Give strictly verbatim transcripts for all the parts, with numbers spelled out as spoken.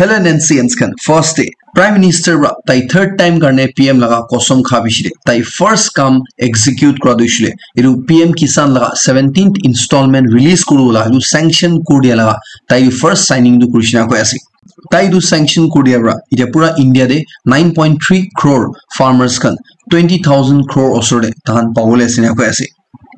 Hello Nancyians khan, first day Prime Minister pra tai third time karne P M laga kosam kha bishi de tai first kam execute kura tu hoishe le etu P M Kisan laga seventeenth installment release kuru la etu sanction kuri dia laga tai first signing tu kuri shina koi ase. Tai tu sanction kuri dia pra etia pura India de nine point three crore farmers khan twenty thousand crore osor de tahan pawole ase na koi ase.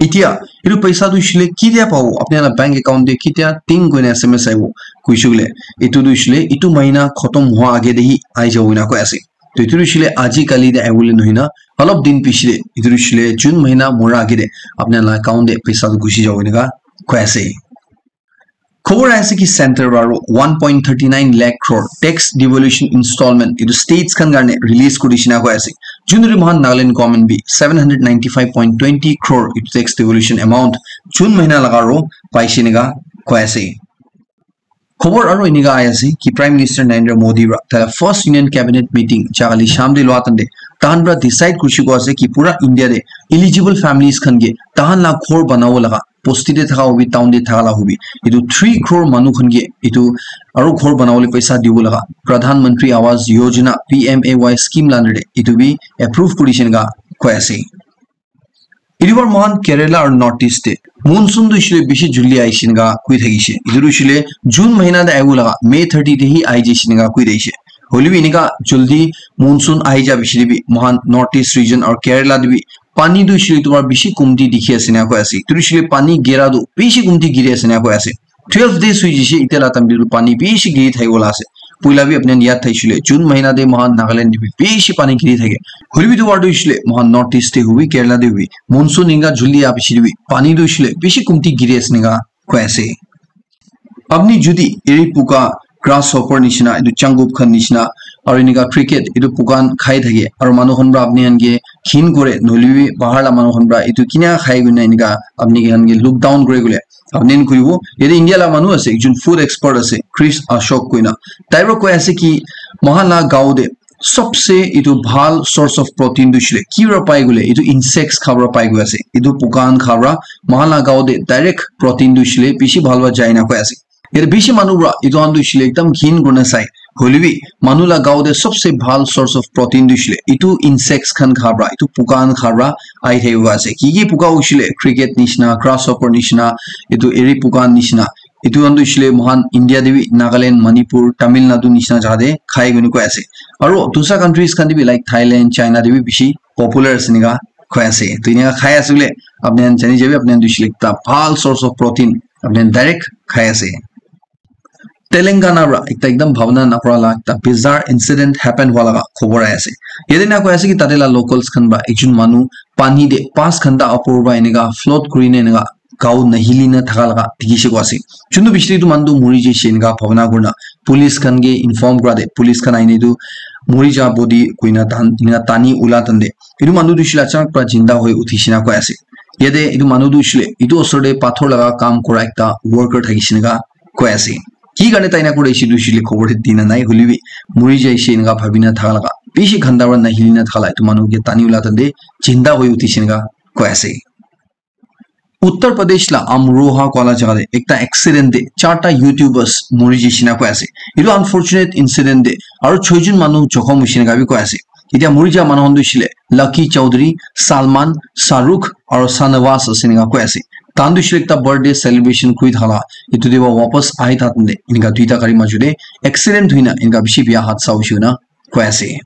Etia etu paisa tu hoishe le ketia pabo, apni khan la bank account de ketia ting koina S M S aibo koishe koile etu tu hoishe le etu mahina khotom hua age de hi ai jabo ena koi ase. To etu tu hoishe le aji kali de aibole nohoi na olop din piche de etu tu hoishe le June mahina mora age de apni khan la account de paisa tu gusi jabo eneka koi ase. Khobor aise ki center para one point thirty nine lakh crore tax devolution installment etu states khan karne release kuri shina koi ase. Junri mohan Nagaland government bi seven hundred ninety five point twenty crore etu tax devolution amount June mahina laga aro paise enika koi ase. Khobor aro enika ai ase ki Prime Minister Narendra Modi para taila first Union Cabinet meeting jagale sham de lua tande tahan para decide kushi ko ase ki pura India de eligible families khan ke tahan la ghor banabo laga bosti te thaka hobi, town te thaka la hobi, etu three crore manu khan ke etu aro ghor banabole paisa dibo laga Pradhan Mantri Awas Yojana, P M A Y scheme la under te etu bi approve kuri shina koi ase. Etu bar mohan Kerala aru North East te monsoon tu hoishe le bishi juldi ahishe enika koi thakishe. Etu tu hoishe le June mahina te ahibo laga May thirty te hi ahi jaishe enika koi thakishe. Hoile bi enika juldi monsoon ahi ja bishi te bi mohan North East region aru Kerala te bi pani tu hoishe le etu bar bishi kumti dikhi ase enika koi ase. Etu tu hoishe le pani gera tu bishi kumti giri ase enika koi ase. Twelve days hoi jishe, itya la time te tu pani bishi giri thaki wala ase. Puila bi apni khan yad thaishe le, June mahina te mohan Nagaland te bi bishi pani giri thake. Hoile bi etu war tu hoishe le, mohan North East te hobi, Kerala te hobi, monsoon inga juldi a piche te bi pani tu hoishe le bishi kumti giri ase enika koi ase. Apni jodi eri puka, grasshopper nishina, etu changgup khan nishina, aru enika cricket, etu puka khan khai thake, aru manu khan para apni khan ke ghin kore, nohoile bi bahar la manu khan para etu kina khai koina enika apni khan ke look down kure koile, apni khan kuribo. Yate India la manu ase, ekjon food expert ase, Chris Ashok koina. Tai para koi ase ki, mohan la gaon te sobse etu bhal source of protein tu hoishe le ki para pai koile, etu insects kha para pai koi ase. Etu puka khan kha para mohan la gaon te direct protein tu hoishe le bishi bhal para jai na koi ase. Yate bishi manu para etu khan tu hoishe le ekdam ghin kurina sai. Hoile bi manu la gaon te sobse bhal source of protein tu hoishe le etu insects khan kha para, etu puka khan kha para ahi thaki ase. Ki ki puka hoishe le cricket nishina, grasshopper nishina, etu eri puka nishina. Etu khan tu hoishe le mohan India te bi Nagaland, Manipur, Tamil Nadu nishina jaga te khai koina koi ase. Aru dusra countries khan te bi like Thailand, China te bi bishi popular ase enika koi ase. To enika khai ase koile apni khan jani jabi, apni khan tu hoishe le ekta bhal source of protein apni khan direct khai ase. Telangana para ekta ekdam bhabna nakura la ekta bizarre incident happen hua laga khobor ahi ase. Yate na koi ase ki tate la locals khan para ekjon manu pani te panch ghanta upor para enika float kurina enika gaon nahili na thaka laga dikhi se koi ase. Juntu bishi etu manu tu muri jaise enika bhabna kurina police khan ke inform kura te police khan ahina etu muri ja body koina tahan enika tani ula tande etu manu tu hoishe le achak para jinda hoi uthi shina koi ase. Yate etu manu tu hoishe le etu osor te pathor laga kam kura ekta worker thakishe enika koi ase. Ki karne tai ena kuri ase etu hoishe le khobor te dina nai, hoile bi muri jaise enika bhabi na thaka laga bishi ghanta para nahili na thaka la etu manu ke tani ula tande jinda hoi uthi shina koi ase. Uttar Pradesh la Amroha koa la jaga te ekta accident te charta YouTubers muri jaise enika koi ase. Etu unfortunate incident te aru choi jon manu jokhom hoise enika bi koi ase. Etia muri ja manu khan tu hoishe le Lucky Chaudhary, Salman, Shahrukh aru Shahnawaz ase enika koi ase. Tahan tu hoishe le ekta birthday celebration kuri thaka la etu te para wapas ahi thaka time te enika duita gari majot te accident hoina enika bishi bia hadsa hoishe koina koi ase.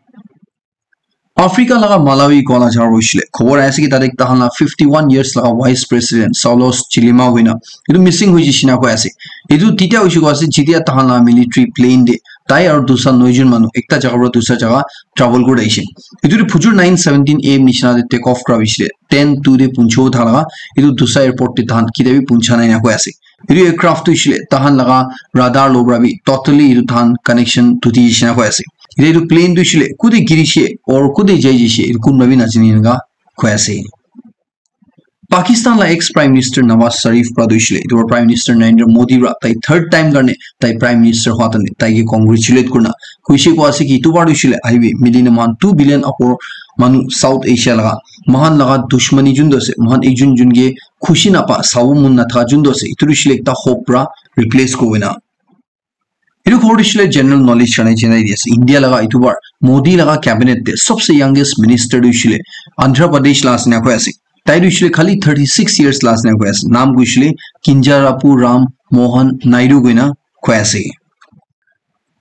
Africa laga Malawi koa la jaga hoishe le khobor ahi ase ki tate tahan la fifty one years laga vice president Saulos Chilima hoina etu missing hoi jaise enika koi ase. Etu tetia hoishe koi ase jetia tahan la military plane te tai aru dusra noi jon manu ekta jaga para dusra jaga travel kuri ahishe. Etu tu phujur nine seventeen A M nishina te take off kura hoishe le ten two te punchibo thaka laga etu dusra airport te tahan ketia bi puncha nai enika koi ase. Etu aircraft tu hoishe le tahan laga radar lo para bi totally etu tahan connection tuti jaise enika koi ase. Etu plane tu hoishe le kute girishe or kute jai jaise etu kunba bi najane enika koi ase. Pakistan la ex Prime Minister Nawaz Sharif para tu hoishe le etu Prime Minister Narendra Modi para tai third time karne tai Prime Minister hua tande tai ke congratulate kurina koishe koi ase ki etu bar tu hoishe le ahibi mili na mohan two billion upor manu South Asia laga mohan laga dushmani jun tu ase, mohan ekjon jun ke khushi napa sabo mon nathaka jun tu ase, etu tu hoishe le ekta hope para replace kuri na. Etu khobor tu hoishe le general knowledge karne janai di ase. India laga etu bar Modi laga cabinet te sobse youngest minister tu hoishe le Andhra Pradesh la ase na koi ase. Tai tu hoishe le khali thirty six years la ase na koi ase. Naam tu hoishe le Kinjarapu Ram Mohan Naidu koina koi ase.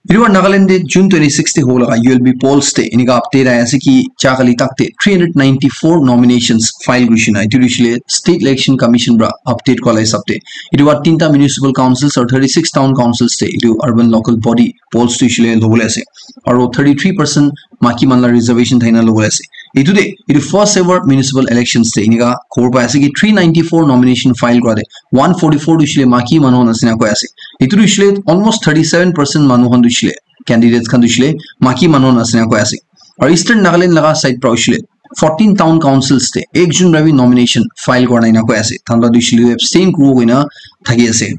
Etu bar Nagaland te June twenty six te hobo laga U L B polls te enika update ahi ase ki ja kali tak te three hundred ninety four nominations file kurishe na. Etu tu hoishe le State Election Commission para update kora la hisab te. Etu bar tinta municipal councils aru thirty six town councils te etu urban local body polls tu hoishe le lobole ase. Aru thirty three percent maki man la reservation thakina lobole ase. Etu te, etu first ever municipal elections te enika khobor pai ase ki three ninety four nomination file kora te one forty four tu hoishe le maki manu khan ase na koi ase. Etu tu hoishe le almost thirty seven percent manu khan tu hoishe le candidates khan tu hoishe le maki manu khan ase na koi ase. Aru Eastern Nagaland laga side para hoishe le fourteen town councils te ekjon para bi nomination file kora nai na koi ase. Tahan para tu hoishe le abstain kuribo koina thaki ase.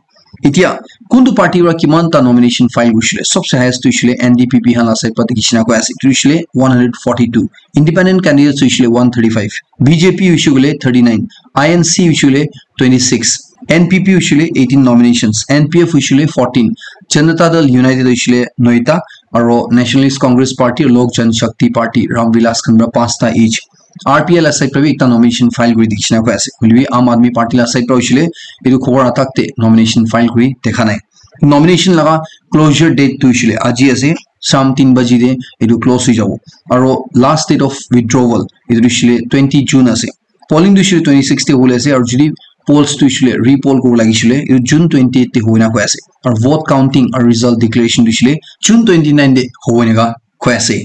Etia kuntu party para kiman ta nomination file kurishe le, sobse highest tu hoishe le N D P P khan la side para dikhi shina koi ase. Etu hoishe le one hundred forty two, independent candidates hoishe le one thirty five, B J P hoishe koile thirty nine, I N C hoishe koile twenty six, N P P hoishe koile eighteen nominations, N P F hoishe koile fourteen, Janata Dal United hoishe koile noita, aro Nationalist Congress Party, Lok Janshakti Party, Ram Vilas khan para panchta each. R P I la side para bi ekta nomination file kuri dikhi shina koi ase. Hoile bi Aam Aadmi Party la side para hoishe koile etu khobor atak te nomination file kuri dekha nai. Nomination laga closure date tu hoishe koile aji ase, sham tin baji te etu close hoi jabo. Aro last date of withdrawal etu tu hoishe koile twenty June ase. Polling tu hoishe koile twenty six te hobole ase, aro jodi polls tu hoishe koile re-poll kuribo lagishe koile etu June twenty eight te hobo ena koi ase. Aro vote counting aro result declaration tu hoishe koile June twenty nine te hobo eneka koi ase.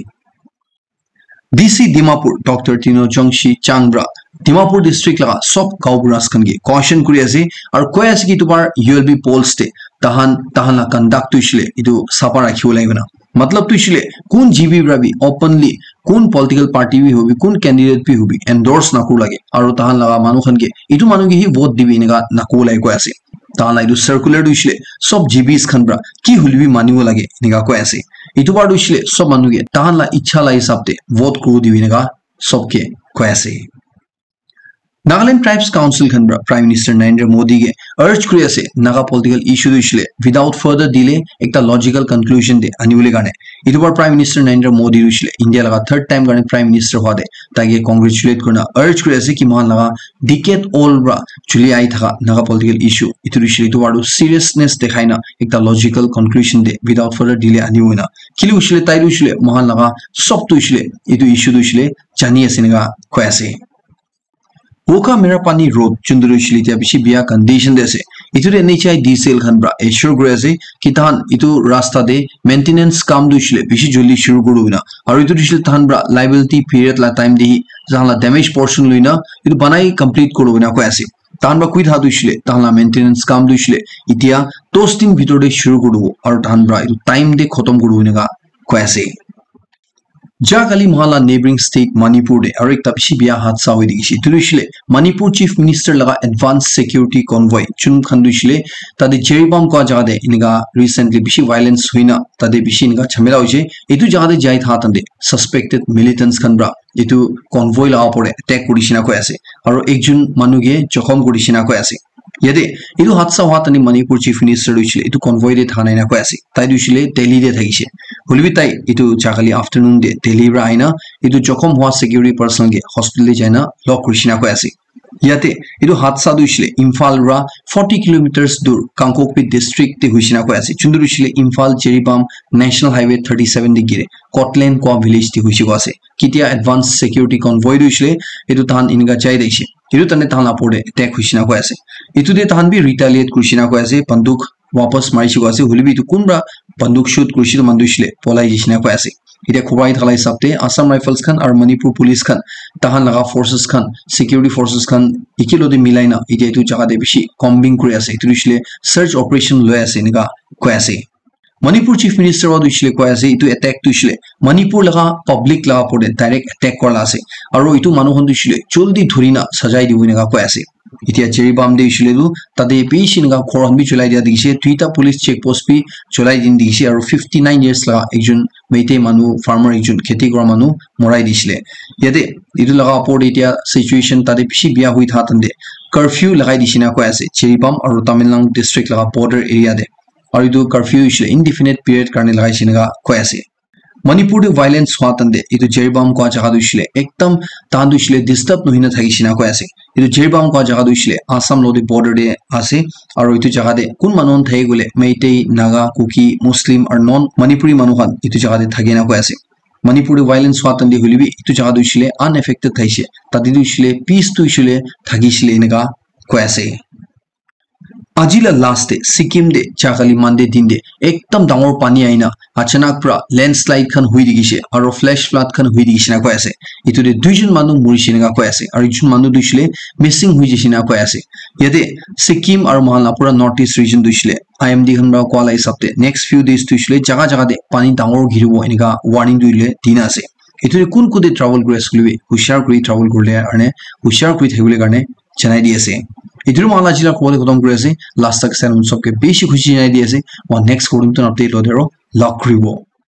D C Dimapur, Doctor Tino Jongshi Chang para Dimapur district laga sob gaonburas khan ke caution kuri ase, aro koi ase ki etu bar U L B polls te tahan, tahan la conduct tu hoishe koile etu sapha rakhibo lage koina. Matlab tu hoishe koile kun G B para bi openly kun political party bi hobi, kun candidate bi hobi endorse nakuribo lage, aro tahan laga manu khan ke etu manu ke hi vote dibi eneka nakobo lage koi ase. Tahan la etu circular tu hoishe koile sob G Bs khan para ki hoile bi manibo lage eneka koi ase. Etu bar tu hoishe koile sob manu ke tahan la ichha la hisab te vote kuribo dibi eneka sob ke koi ase. Nagaland Tribes Council khan para Prime Minister Narendra Modi ke urge kuri ase Naga political issue tu hoishe koile without further delay ekta logical conclusion te anibole karne. Etu bar Prime Minister Narendra Modi tu hoishe koile India laga third time karne Prime Minister hua te tai ke congratulate kurina urge kuri ase ki moikhan laga decade old para chuli ahi thaka Naga political issue etu tu hoishe koile etu bar tu seriousness dekhai na ekta logical conclusion te without further delay anibo koina. Kile hoishe koile tai tu hoishe koile moikhan laga sob tu hoishe koile etu issue tu hoishe koile jani ase eneka koi ase. Wokha Merapani Road, chunduru shili tia bishi bia condition de ase. Itu de N H I D C L khan pra assure kuri ase ki tahan itu rasta de maintenance kam du shile bishi joldi shuru kuru na. Aru itu shile tahan pra liability period la time de hi tahan la damage portion lui na itu banai complete kuru na koi ase. Tahan pra kui tha du shile tahan la maintenance kam du shile itia dos din bhitor de shuru kuru aru tahan pra itu time de khotom kuru na ka koi ase. Ja kali moikhan la neighboring state Manipur de aru ekta bishi bia hadsa hoi dikhi ase. Itu tu hoishe le Manipur Chief Minister laga advance security convoy, jun khan tu hoishe le tate Jiribam koi jaga de enika recently bishi violence hoi na tate bishi enika jhamela hoishe. Itu jaga de jai tha tante suspected militants khan pra itu convoy la opor de attack kuri shina koi ase. Aru ekjun manu ke jokhom kuri shina koi ase. Yate, itu hadsa hua tani Manipur Chief Minister tu hoishe le, itu convoy de tha nai na koi ase. Tai tu hoishe le Delhi de thakishe. Hoilebi tai itu ja kali afternoon de Delhi pra ahina, itu jokhom hua security personnel ke hospital de jaina log kuri shina koi ase. Yate, itu hadsa tu hoishe le Imphal pra forty kilometers dur Kangpokpi district de hoishe na koi ase. Chundur hoishe le Imphal Jiribam National Highway thirty seven de gire. Kotland koi village de hoishe koi ase. Ketia advance security convoy tu hoishe le, itu tahan enika jai de ishe. Itu tane tahan la opor de attack hoishe na koi ase. Itu de tahan bi retaliate kurishe na koi ase, banduk wapas marishe koi ase, hoilebi itu kunba banduk shoot kurishe itu manu tu hoishe le polai jishe na koi ase. Itia khobor ahi thala hisab de Assam Rifles khan aru Manipur Police khan tahan laga forces khan, security forces khan ekilog de milai na itia itu jaga de bishi combing kuri ase. Itu hoishe le search operation loi ase enika koi ase. Manipur Chief Minister wa tu hoishe le koi ase, itu attack tu hoishe le Manipur laga public laga opor de direct attack kora la ase. Aru itu manu khan tu hoishe le joldi dhuri na sajai dibo enika koi ase. Itia Jiribam de hoishe le tu tate bishi enika ghor khan bi cholai dia dikhishe, duita police check post bi cholai din dikhishe, aru fifty nine years laga ekjun Meitei manu, farmer ekjun, kheti kora manu morai dishe le. Yate itu laga opor de itia situation tate bishi bia hoi tha tante curfew lagai dishe na koi ase, Jiribam aru Tamenglong district laga border area de. Aru etu curfew hoishe le indefinite period karne lagai she eneka koi ase. Manipur te violence hua time te etu Jiribam kua jaga tu hoishe le ekdam tahan tu hoishe le disturb nohoi na thaki she eneka koi ase. Etu Jiribam kua jaga tu hoishe le Assam lo te border te ase. Aru etu jaga te kun manu khan thaki koile Meitei, Naga, Kuki, Muslim aru non Manipuri manu khan etu jaga te thaki na koi ase. Manipur te violence hua time te hoile bi etu jaga tu hoishe le unaffected thaishe. Tate tu hoishe le peace tu hoishe le thakishe le eneka koi ase. Aji la last te Sikkim te jagale Monday din te ekdam dangor pani aina achanak pra landslide khan hui dikhishe aro flash flood khan hui dikhishe na koi ase. Etu te duijon manu murishe eneka koi ase aro ekjon manu tu hoishe le missing hui jaishe na koi ase. Yate Sikkim aro moikhan la pura North East region tu hoishe le I M D khan pra koa la hisab te next few days tu hoishe le jaga jaga te pani dangor giribo eneka warning tu hoile dina ase. Etu te kun kun te travel kuri ase koile bi hushar kuri travel kurile karne hushar kuri thakibole karne janai di ase. Etu te moikhan la aji la khobor te khotom kuri ase. Last tak sai sobke bishi khushi janai di ase. Moikhan next khobor te update lote aro log kuribo.